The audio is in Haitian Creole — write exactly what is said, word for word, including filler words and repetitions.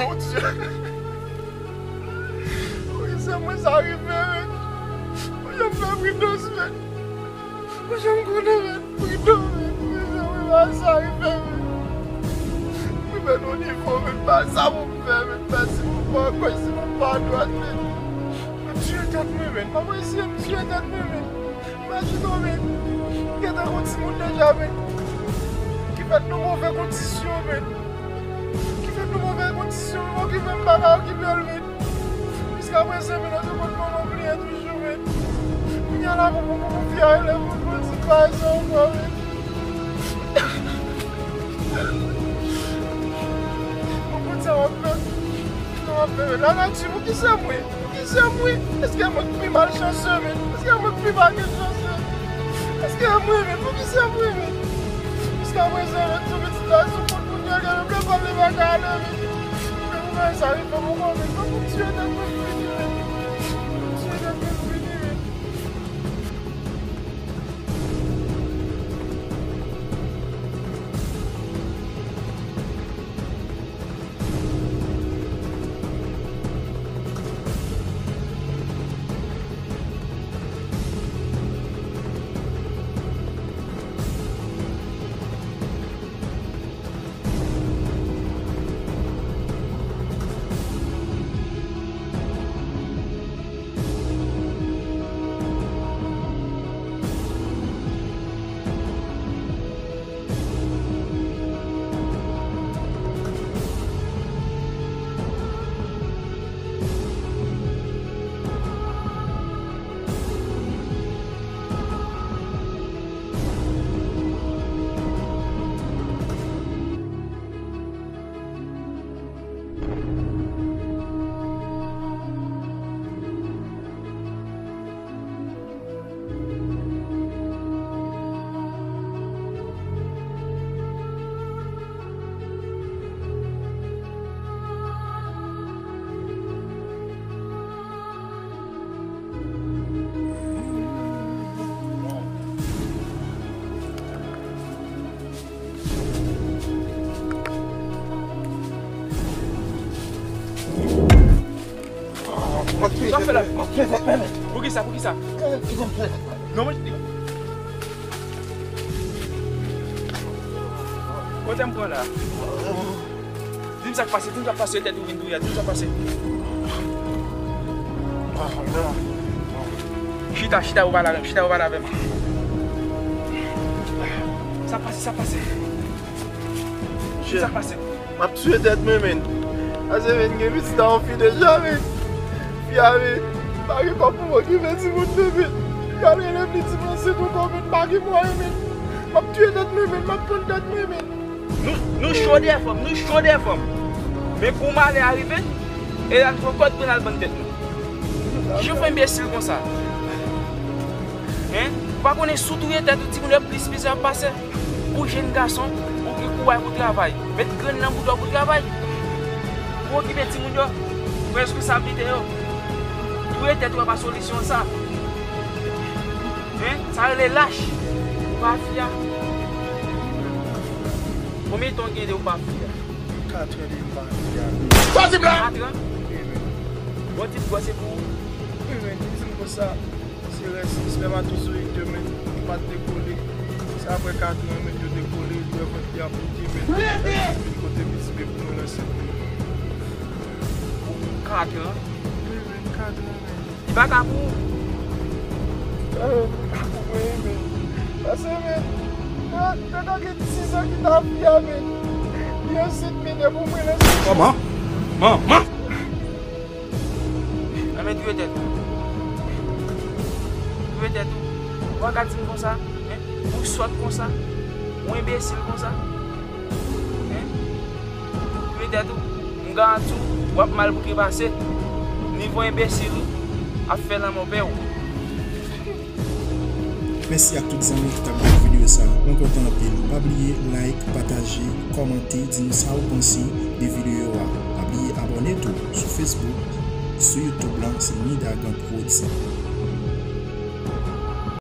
Mon Dye. Wi, se mwen sa rive, men. Mwen janm fè pridans, men. Mwen janm konnen, men. Pridans, men. Mwen janm fè sa rive, men. Mwen fè nou nivo, men. Pa sa pou m fè, men. Pa si pou m pa gòch, si pou m pa dwat, men. M ap tiye tèt mwen, men. M ap eseye m tiye tèt mwen, men. Imajine w, men. Gentan gon timoun deja, men. Ki fèt nan move kondisyon, men. Ki fèt nan move kondisyon, men. Okipe m, pa ka okipe l, men. Jiskaprezan, men, nan tout kot manman m li ye toujou, men. Kounye a la, pou, pou, pou, pou fi a rele pou, pou l di m pa sa ankò, men. Bon, Bondye, w ap fè. Sa w ap fè, men. Lanati, pou ki se mwen? Pou ki se mwen? Èske mwen k pi malchanse, men? Èske mwen k pi pa gen chans, men? Èske mwen, men? Pou ki se mwen, men? Jiskaprezan, men, tou pitit la sou kont moun yo, gen menm lekòl li pa ka ale, men. Men pou bagay sa rive pou mwen, men. Fòk m tiye tèt mwen fini, men. Fòk m tiye tèt mwen fini, men. Sa fè la? Poukisa? Poukisa? Non, mwen. Kote m pran la? Di m sa k pase, di m sa k pase, tèt ou vin touye, di m sa k pase. Chita, chita, ou pale avè m, chita, ou pale avè m. Sa k pase, sa k pase. Di m sa k pase. M ap tiye tèt mwen, men. Ase, men, gen pitit a yon fi deja, men. Fi a, men, pa gen kòb pou m okipe timoun, men, men. Li pral rele m, li di m ansent ankò, men, pa gen mwayen, men. M ap tiye tèt mwen, men, m ap pann tèt mwen, men. Nou, nou cho dèyè fanm, nou cho dèyè fanm. Men pou malè a rive n, e la n pran kòd pou n al pann tèt nou. Kijan fè enbesil konsa? Hen? Ou pa konnen si w touye tèt ou, timoun yo plis mizè ap pase? Ou jèn gason, ou gen kouraj pou travay. Met grenn nan bouda w pou travay. Pou okipe timoun yo, pran responsablite yo. Touye tèt ou a pa solisyon sa. Hen? Sa rele lach. Ou pa fiya. Konbyen tan w gen de ou pa fiya? Katran depi m pa fiya. Sa w di m la? Katran? Wi, men. Bon, ti bwè se pou ou? Wi, men, li di m konsa. Se rès espèmatozoyid yo, men, ki pa t dekole. Se apre katran, men, yo dekole, yo vant li ap moute, men, vin kote pitit bebe pou mwen nan sèt mwa. Katran? Wi, men, katran, men. Li pa ka pou ou? Eh, li pa pou mwen, men. Pase, men, nan, nan, nan gen dis an ki ta fè a, men. Li ansent, men, depi mwen nan sèt mwa. Manman! Manman! Enben, touye tèt ou. Touye tèt ou. Ou pa ka di m konsa, en? Ou sòt konsa. Ou enbesil konsa. En? Touye tèt ou. M garanti w, w ap mal bouke pase. Nivo enbesil ou ap fè lanmò pè w. Mèsi ak tout zanmi ki t ap gade videyo sa. Mwen kontan anpil. Pa bliye like, pataje, kòmante, di nou sa ou panse de videyo a. Pa bliye abòne tou sou Facebook, sou YouTube lan, se Nidagan Prodz.